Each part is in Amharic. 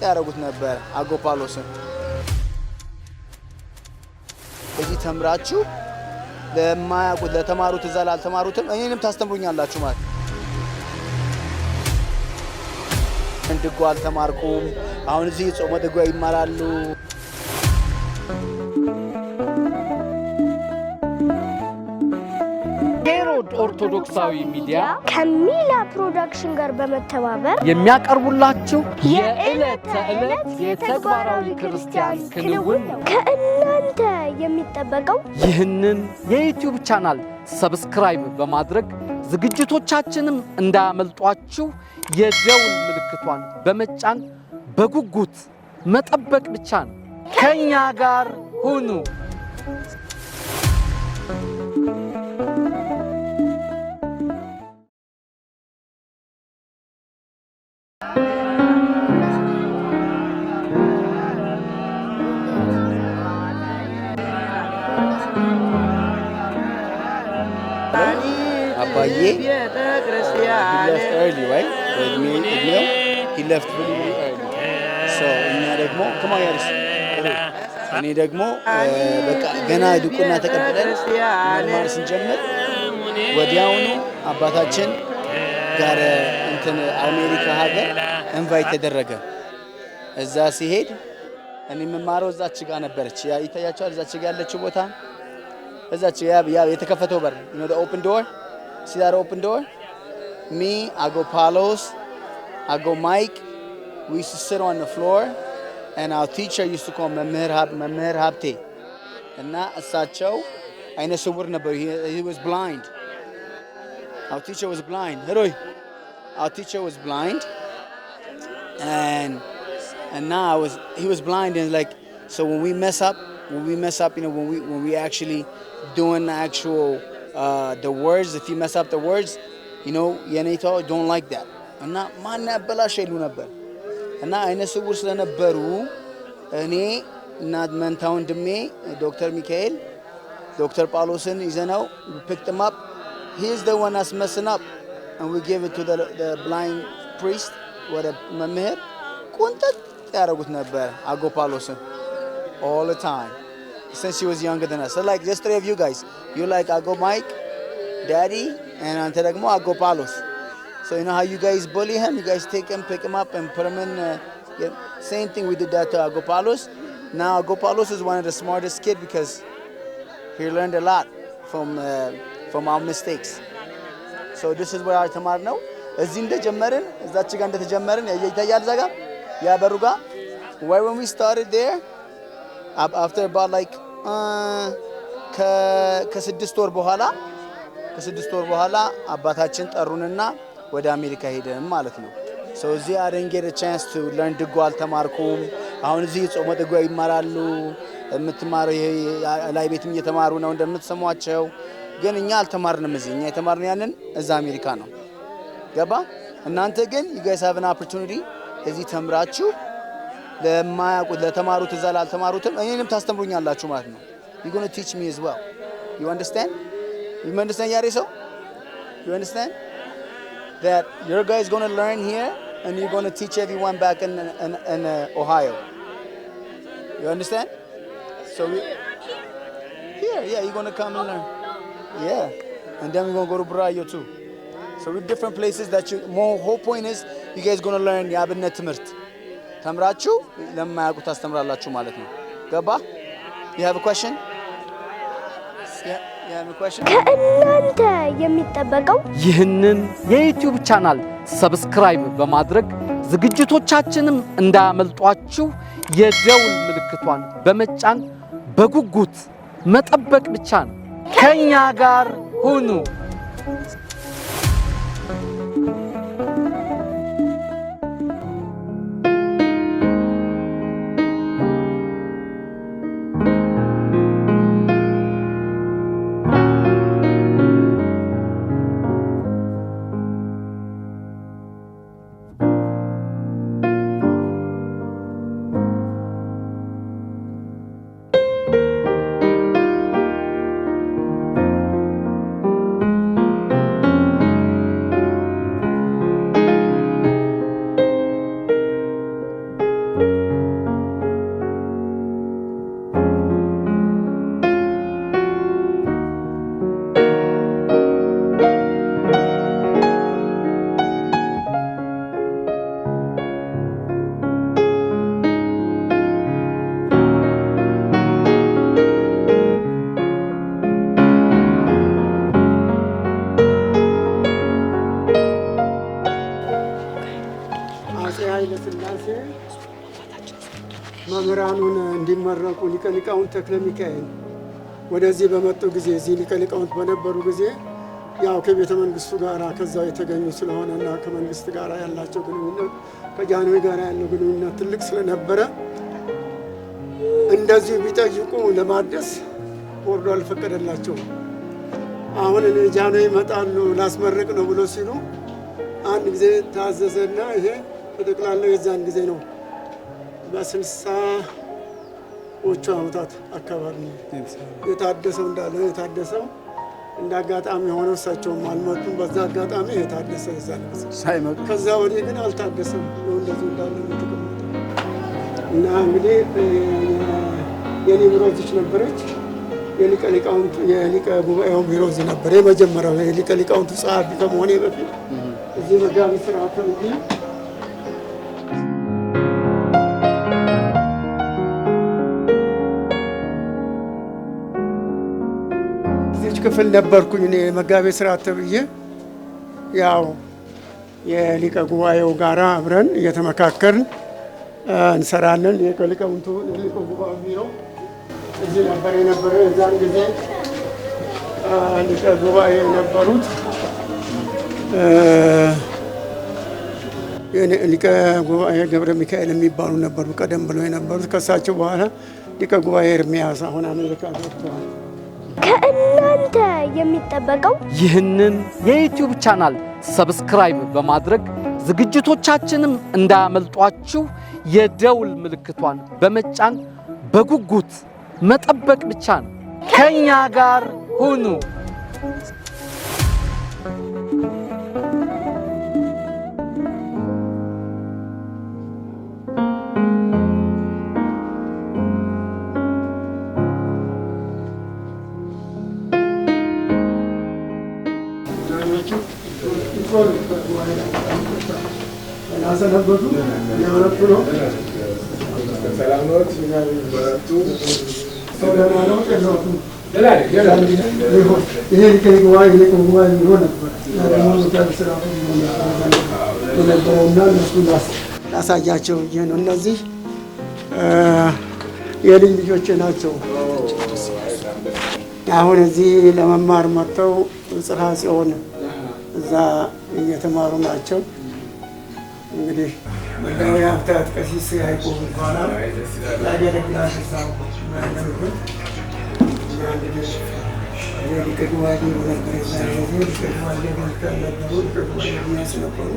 ያደረጉት ነበር አጎፓሎስን። እዚህ ተምራችሁ ለማያውቁት ለተማሩት እዛ ላልተማሩትም እኔንም ታስተምሩኛላችሁ ማለት ነው። ድጓ አልተማርኩም። አሁን እዚህ ጾመ ድጓ ይማራሉ። ሄሮድ ኦርቶዶክሳዊ ሚዲያ ከሚላ ፕሮዳክሽን ጋር በመተባበር የሚያቀርቡላችሁ የዕለት ተዕለት የተግባራዊ ክርስቲያን ክንውን ነው። ከእናንተ የሚጠበቀው ይህንን የ YouTube channel subscribe በማድረግ ዝግጅቶቻችንም እንዳያመልጧችሁ የደውል ምልክቷን በመጫን በጉጉት መጠበቅ ብቻ ነው። ከኛ ጋር ሁኑ። አባዬ he left early, right? በእድሜው he left really, really early. So እኛ ደግሞ come on ያሪስ፣ እኔ ደግሞ በቃ ገና ድቁና ተቀብለን መማር ስንጀምር ወዲያውኑ አባታችን ጋር እንትን አሜሪካ ሀገር invite ተደረገ። እዛ ሲሄድ እኔ የምማረው እዛች ጋር ነበረች። ያ ይታያቸዋል። እዛች ጋር ያለችው ቦታ፣ እዛች ያ የተከፈተው በር፣ the open door. See that open door? Me, Agopalos, Ago Mike, we used to sit on the floor and our teacher used to call መምህር ሀብቴ እና እሳቸው አይነ ስውር ነበሩ። He was blind. Our teacher was blind. ሄሮይ፣ our teacher was blind and now I was he was blind and like, so when we mess up, when we actually doing the actual the words, if you mess up the words, የኔታ don't like that እና ማን ያበላሸ ይሉ ነበር። እና አይነ ስውር ስለነበሩ እኔ እና መንታ ወንድሜ ዶክተር ሚካኤል ዶክተር ጳውሎስን ይዘነው we picked him up. He is the one that's messing up and we gave it to the blind priest. ወደ መምህር ቁንጠጥ ያደረጉት ነበር አጎፓሎስን all the time since he was younger than us. So like just three of you guys, you like Ago Mike, Daddy, and አንተ ደግሞ Ago Paulos. So you know how you guys bully him? You guys take him, pick him up, and put him in. Yeah, same thing we did that to Ago Paulos. Now Ago Paulos is one of the smartest kid because he learned a lot from our mistakes. So this is where our ተማርነው እዚህ እንደጀመርን እዛች ጋር እንደተጀመርን ይታያል። እዛ ጋር ያ በሩ ጋር right when we started there, after about like ከ6 ወር በኋላ አባታችን ጠሩንና ወደ አሜሪካ ሄደን ማለት ነው። So እዚህ I didn't get a chance to learn ድጓ አልተማርኩም። አሁን እዚህ ጾመ ድጓ ይማራሉ። የምትማረው ይሄ ላይ ቤትም እየተማሩ ነው እንደምትሰሟቸው። ግን እኛ አልተማርንም እዚህ። እኛ የተማርነው ያንን እዛ አሜሪካ ነው። ገባ? እናንተ ግን you guys have an opportunity እዚህ ተምራችሁ ለማያውቁት ለተማሩት እዛ ላልተማሩትም እኔንም ታስተምሩኛላችሁ ማለት ነው። You gonna teach me as well. You understand? You understand, ያሬሰው? You understand that your guys gonna learn here and you're gonna teach everyone back in Ohio. You understand? So we here, yeah, you're gonna come and learn. Yeah. And then we're gonna go to Burayo too. So we different places that you more whole point is you guys gonna learn የአብነት ትምህርት ተምራችሁ ለማያውቁት ታስተምራላችሁ ማለት ነው። ገባ? You have a question? Yeah, you have a question? ከእናንተ የሚጠበቀው ይህንን የ YouTube channel subscribe በማድረግ ዝግጅቶቻችንም እንዳያመልጧችሁ የደውል ምልክቷን በመጫን በጉጉት መጠበቅ ብቻ ነው። ከኛ ጋር ሁኑ። ስላሴ መምህራኑን እንዲመረቁ ሊቀ ሊቃውንት ተክለ ሚካኤል ወደዚህ በመጡ ጊዜ፣ እዚህ ሊቀ ሊቃውንት በነበሩ ጊዜ፣ ያው ከቤተ መንግስቱ ጋር ከዛው የተገኙ ስለሆነና ከመንግስት ጋር ያላቸው ግንኙነት፣ ከጃንሆይ ጋር ያለው ግንኙነት ትልቅ ስለነበረ እንደዚሁ ቢጠይቁ ለማደስ ቦርዱ አልፈቀደላቸውም። አሁን እኔ ጃንሆይ ይመጣሉ ላስመርቅ ነው ብሎ ሲሉ አንድ ጊዜ ታዘዘና ይሄ በጠቅላላው የዛን ጊዜ ነው፣ በ60ዎቹ ዓመታት አካባቢ ነው የታደሰው። እንዳለ የታደሰው እንደ አጋጣሚ ሆነው እሳቸውም አልመጡም። በዛ አጋጣሚ የታደሰ የዛን ጊዜ ሳይመጡ። ከዛ ወዲህ ግን አልታደሰም ነው፣ እንደዚሁ እንዳለ ነው የተቀመጠው። እና እንግዲህ የኔ ቢሮ እዚች ነበረች። የሊቀ ሊቃውንቱ የሊቀ ጉባኤው ቢሮ እዚህ ነበር። የመጀመሪያው የሊቀ ሊቃውንቱ ጸሐፊ ከመሆኔ በፊት እዚህ መጋቢ ስርዓት ተብዬ። እዚች ክፍል ነበርኩኝ እኔ መጋቤ ስርዓት ተብዬ። ያው የሊቀ ጉባኤው ጋራ አብረን እየተመካከርን እንሰራለን። ሊቀ ሊቃውንቱ የሊቀ ጉባኤው ቢሮ እዚህ ነበር የነበረው። የዛን ጊዜ ሊቀ ጉባኤ የነበሩት ሊቀ ጉባኤ ገብረ ሚካኤል የሚባሉ ነበሩ፣ ቀደም ብለው የነበሩት። ከእሳቸው በኋላ ሊቀ ጉባኤ ኤርሚያስ አሁን አሜሪካ ገብተዋል። ከእናንተ የሚጠበቀው ይህንን የ YouTube channel subscribe በማድረግ ዝግጅቶቻችንም እንዳያመልጧችሁ የደውል ምልክቷን በመጫን በጉጉት መጠበቅ ብቻ ነው። ከኛ ጋር ሁኑ። ሰነበቱ የበረቱ ነው። ሰላም ኖት? በረቱ። ሰው ደህና ነው? ጤናዎቱ? ይሄ ሊቀ ጉባኤ ሊቀ ጉባኤ ቢሮ ነበር። ያ ደግሞ መጋቢ ስርዓቱ ቢሮ ነበር የነበረውና እነሱ ላሳያቸው ብዬ ነው። እነዚህ የልጅ ልጆቼ ናቸው። አሁን እዚህ ለመማር መጥተው ጽርሐ ጽዮን እዛ እየተማሩ ናቸው። እንግዲህ መጋቢ ሀብታት ቀሲስ ያዕቆብ ይባላል። ያገለግላል እዛው የሚያገለግል። እና እንግዲህ እኔ ሊቀ ጉባኤ ቢሮ ነበር የዛን ጊዜ። ሊቀ ጉባኤ ገብረ ነበሩ። ሊቀ ጉባኤ ኤርምያስ ነበሩ።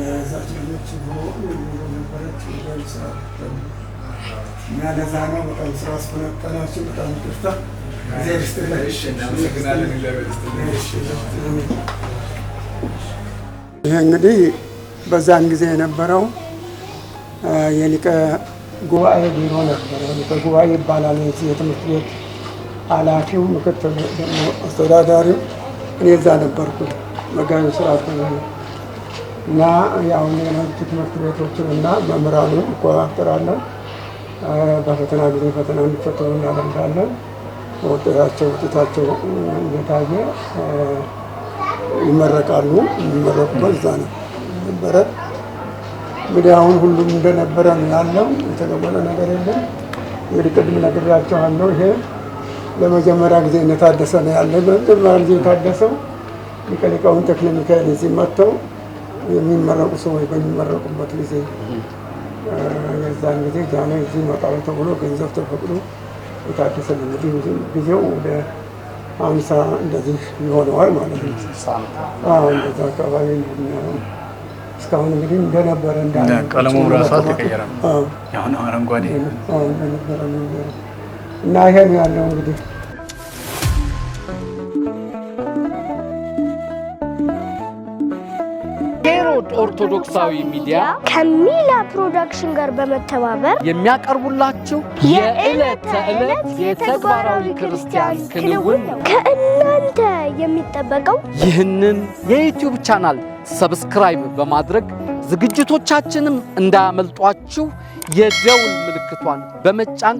የዛች ልጆች ቢሮ ነበረች። መጋቢ ስርዓት እና ለዛ ነው በጣም ስራ አስፈነጠናችሁ። በጣም ይቅርታ። እግዚአብሔር ይስጥልኝ። እሺ፣ እናመሰግናለን። እግዚአብሔር ይስጥልኝ። ይሄ እንግዲህ በዛን ጊዜ የነበረው የሊቀ ጉባኤ ቢሮ ነበረ። ሊቀ ጉባኤ ይባላል የዚህ የትምህርት ቤት ኃላፊው፣ ምክትል ደግሞ አስተዳዳሪው። እኔ እዛ ነበርኩ መጋቢ ስርዓት እና ያው ሌሎች ትምህርት ቤቶችን እና መምህራኑን እቆጣጠራለሁ። በፈተና ጊዜ ፈተና እንዲፈተኑ እናደርጋለን። ውጤታቸው እየታየ ይመረቃሉ። የሚመረቁበት እዛ ነው ነበረ። እንግዲህ አሁን ሁሉም እንደነበረ ነው ያለው። የተለወጠ ነገር የለም። እንግዲህ ቅድም ነግሬያቸዋለሁ። ይሄ ለመጀመሪያ ጊዜ እንደታደሰ ነው ያለ። በመጀመሪያ ጊዜ የታደሰው ሊቀ ሊቃውንት ተክለ ሚካኤል እዚህ መጥተው የሚመረቁ ሰዎች በሚመረቁበት ጊዜ የዛን ጊዜ ጃንሆይ እዚህ ይመጣሉ ተብሎ ገንዘብ ተፈቅዶ የታደሰ ነው። እንግዲህ ጊዜው ወደ 50 እንደዚህ ይሆነዋል ማለት ነው። አዎ፣ እንደዛ አካባቢ ነው የሚሆነው። እስካሁን እንግዲህ እንደነበረ እንዳለ ቀለሙም ራሱ አልተቀየረም። አዎ። አሁን አረንጓዴ። አዎ፣ እንደነበረ ነው የሚሆነው። እና ይሄ ነው ያለው እንግዲህ። ሄሮድ ኦርቶዶክሳዊ ሚዲያ ከሚላ ፕሮዳክሽን ጋር በመተባበር የሚያቀርቡላችሁ የዕለት ተዕለት የተግባራዊ ክርስቲያን ክንውን ነው። ከእናንተ የሚጠበቀው ይህንን የ YouTube channel subscribe በማድረግ ዝግጅቶቻችንም እንዳያመልጧችሁ የደውል ምልክቷን በመጫን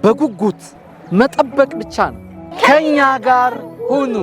በጉጉት መጠበቅ ብቻ ነው። ከኛ ጋር ሁኑ።